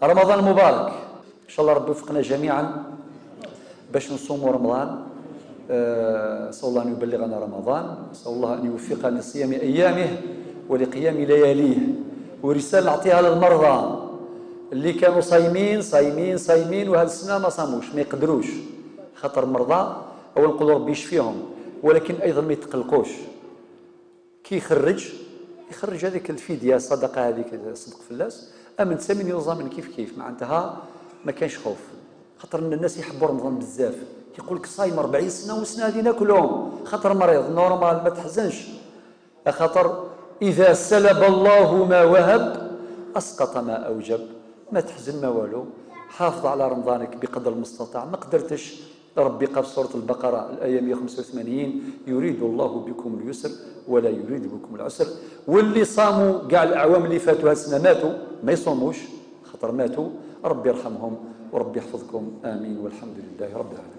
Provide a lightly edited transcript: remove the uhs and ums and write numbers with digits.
رمضان مبارك، ان شاء الله ربي يوفقنا جميعا باش نصوموا رمضان. نسال الله ان يبلغنا رمضان، نسال الله ان يوفقنا لصيام ايامه ولقيام لياليه. ورسالة نعطيها للمرضى اللي كانوا صايمين صايمين صايمين وهذه السنة ما صاموش، ما يقدروش خاطر مرضى، او نقولوا ربي يشفيهم، ولكن ايضا ما يتقلقوش. كي يخرج يخرج هذيك الفديه، الصدقة هذيك، صدق فلاس امن سامن يوزا كيف كيف، معناتها ما كانش خوف، خاطر الناس يحبوا رمضان بزاف. يقول لك صايم 40 سنة والسنة هذه ناكلهم خاطر مريض، normal، ما تحزنش، خاطر اذا سلب الله ما وهب اسقط ما اوجب. ما تحزن ما والو، حافظ على رمضانك بقدر المستطاع. ما قدرتش، ربي قال في سورة البقرة الآية 185: يريد الله بكم اليسر ولا يريد بكم العسر. واللي صاموا كاع الأعوام اللي فاتوا، هالسنة ماتوا، ما يصوموش خاطر ماتوا، ربي يرحمهم وربي يحفظكم، آمين، والحمد لله رب العالمين.